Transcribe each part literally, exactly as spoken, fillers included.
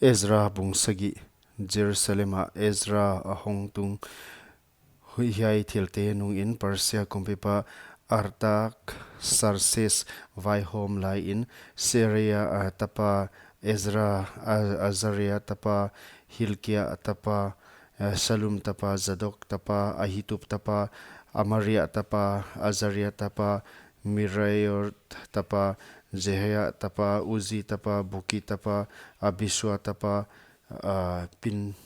Ezra bung sagih. Jerusalem ah Ezra a hong tung. Hui hiai thilte nungin Persia kumpipa Artaxerxes vaihawm laiin Seraiah, ah, tapa Ezra, ah, Azariah tapa Hilkiah tapa, ah, Shallum tapa Zadok tapa Ahitub tapa Amariah tapa Azariah tapa Meraioth tapa Jehiah tapa Uzzi tapa Bukki tapa Abisua tapa, ah, Pin-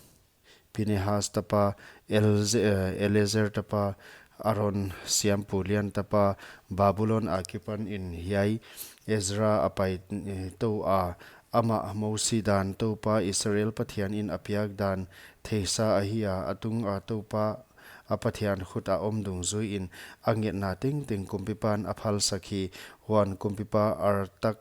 Pinehas tapa, Elze-, eh, Eleazar tapa, Aaron siampu lian tapa, Babulon akipanin hiai Ezra a pai, eh, tou a, amah Mosi dan Toupa Israel Pathianin a piak dan theisa ahi a, a tunga Toupa a Pathian khut a om dungzuiin a ngetna tengteng kumpipan a phalsak hi. Huan kumpipa Artak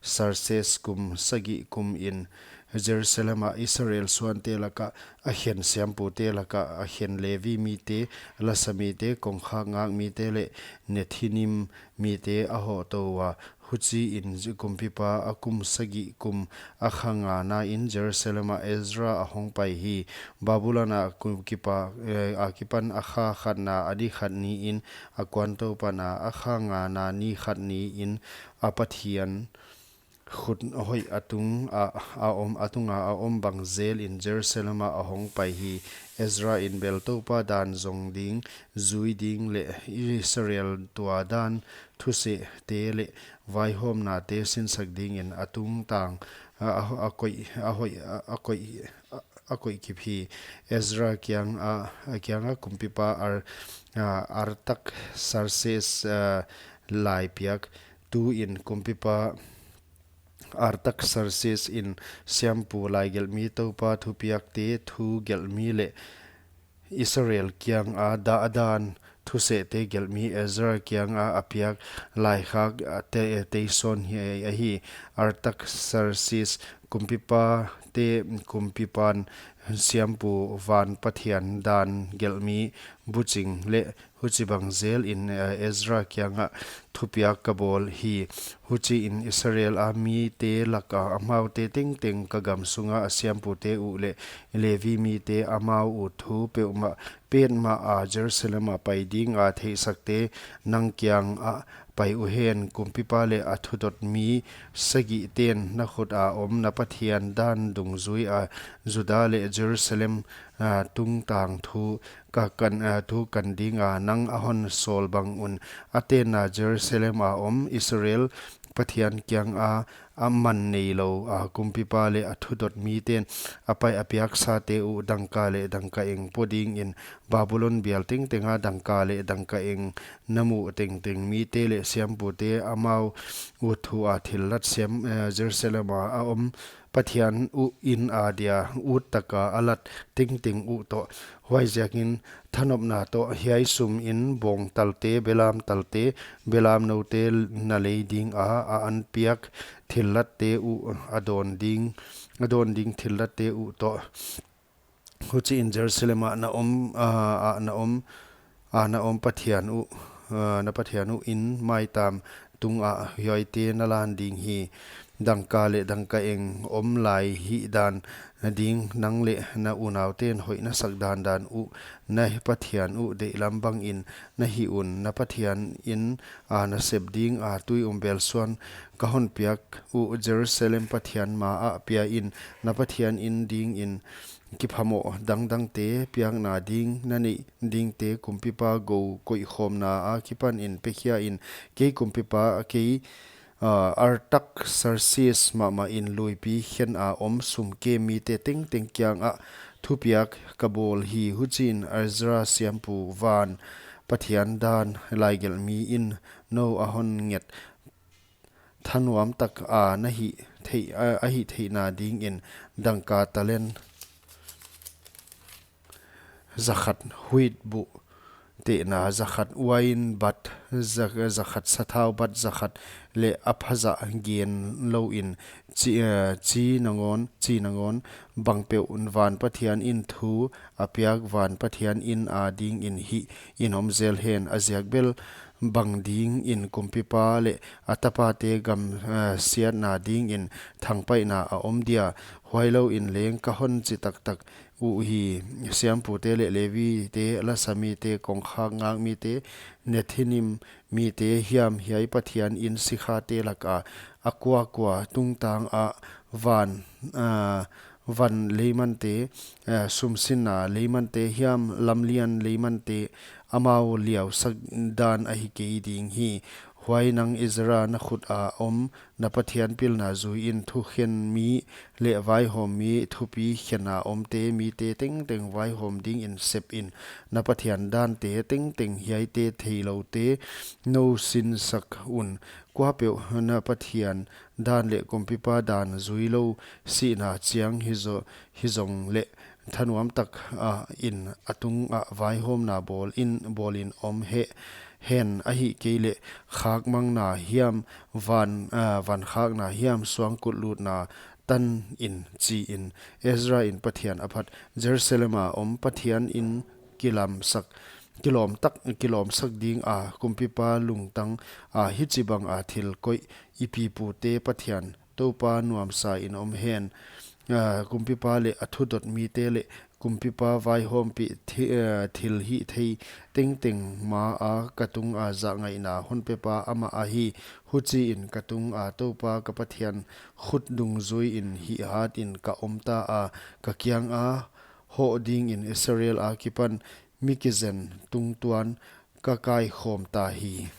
Sarses kum sagih kumin Jerusalem ah Israel suante laka a khen siampute laka a khen Levi mite, lasa mite, kongkhak ngak mite leh Nethinim mite a hoh tou ua. Huchiin kumpipa a kum sagih kum a kha nganain Jerusalem ah Ezra a hong pai hi. Babulon a kumpipa, eh, akipan a kha khatna a ni khat niin a kuan Toupan a kha ngana ni khat niin a Pathian khut hoih a tung a, a om, a tunga a om bang zelin Jerusalem ah a hong pai hi. Ezra in bel Toupa dan zong ding, zui ding leh Israel tua dan thusehte leh vaihawmnate sinsak dingin a tungtang a, a, a koih, a hoih, a, a koih, a, a koih kip hi. Ezra kiang a, a kiang a kumpipa Ar-, a, Artak Sarses, a, lai piak. Tuin kumpipa Artak Sarses in siampu lai gelhmi Toupa thupiakte thu gelhmi leh Israel kiang a dah dan thusehte gelhmi Ezra kiang a a piak laikhak a te, teisawn hi ahi. Artak Sarses kumpipa te kumpipan siampu van Pathian dan gelhmi buching leh huchibang zelin, eh, Ezra kiangah thupiak ka bawl hi. Huchiin Israel a mite laka amaute tengteng ka gam sunga a siampute uh leh Levi mite amau uh thu peuhmah petmah a Jerusalem ah pai dinga theihsakte nang kiangah pai uhen. Kumpipa leh a thudot mi sagihten na khut a om na Pathian dan dungzui a Juda leh Jerusalem, a, tungtang thu ka kan, a, thu kan dinga nang a hon sawl bang un. A tenna Jerusalem a om Israel Pathian kianga a man neilou a kumpipa leh a thudot miten a pai a piaksate uh dangka leh dangkaeng po dingin Babulon bial tengtenga dangka leh dangkaeng na muh tengteng mite leh siampute amau uh thu a thillat siam, eh, Jerusalem a a om Pathian uh in a dia ut taka a lat tengteng uh toh. Huaiziakin thanopna toh hiai sumin bawngtalte, belamtalte, belamnoute na lei dinga a an piak thillatte uh a dawn ding, a dawn ding thillatte uh toh. Huchiin Jerusalem ah na om, ah, ah, na om, ah, na om Pathian uh, ah, na Pathian uh in maitam tungah hiaite na lan ding hi. Dangka leh dangkaeng om lai hihdan ding nang leh na unauten hoih na sak dandan uh na Pathian uh deihlam bangin na hih un. Na Pathian in a na sep dinga tui um belsuan ka hon piak uh Jerusalem Pathian maah piain na Pathian in dingin kiphamoh dangdangte piakna ding na neih dingte kumpipa gou koihkhawmna akipanin pekhiain kei kumpipa kei, ah, Artak Sarsis mahmahin luipi khen a om sumkem mite tengteng kiangah thupiak ka bawl hi. Huchiin Ezra siampu van Pathian dan laigelhmi in nou a hon nget thanuam taka na hih theih, a, a hih theihna dingin dangka talent zakhat, huit buh tehna zakhat, uain bat za-, zakhat, sathau bat zakhat leh a phazah gen louin chi, eh, chi nangawn, chi nangawn bangpeuh van Pathian in thu a piak van Pathian in a dingin hih in om zel hen. A ziak bel bang dingin kumpipa leh a tapate gam, eh, siatna dingin thangpaihna a om dia, huailouin leng ka hon chi taktak uhi. Siampute leh Levite, lasamite, kongkhak ngakmite, Nethinim mite hiam, hiai Pathian in sikhate laka a kuakua tungtang ah van, ah, van leimante, ah, sumsinna leimante hiam, lamlian leimante, amau liausak dan ahi kei ding hi. Huai nang Ezra na khut a om na Pathian pilna zuiin thukhen mi leh vaihawm mi, thupi khenna omte mite tengteng vaihawm dingin sepin, na Pathian dante tengteng, hiaite theiloute nou sinsak un. Kuapeuh na Pathian dan leh kumpipa dan zuilou sihna chiang hizo-, hizongleh thanuam tak, ah, in a tungah vaihawmna bawlin, bawlin om he-, hen, ahihkeileh khakmangna hiam, van, ah, van khakna hiam, suangkulh lutna tanin, chiin Ezra in Pathian a phat. Jerusalem a om Pathian in kilamsak, kilawm tak, kilawmsak dinga kumpipa lungtang a hichibanga thil koih i pipute Pathian Toupa nuamsain om hen. Ah, kumpipa leh a thudot mite leh kumpipa vaihawmpih thi-, ah, thilhihthei tengteng maa ka tunga zahngaihna honpepa amah ahi. Huchiin ka tunga Toupa ka Pathian khut dungzuiin hihhatin ka omta a, ka kianga hoh dingin Israel akipan mi kizen tungtuan ka kaikhawmta hi.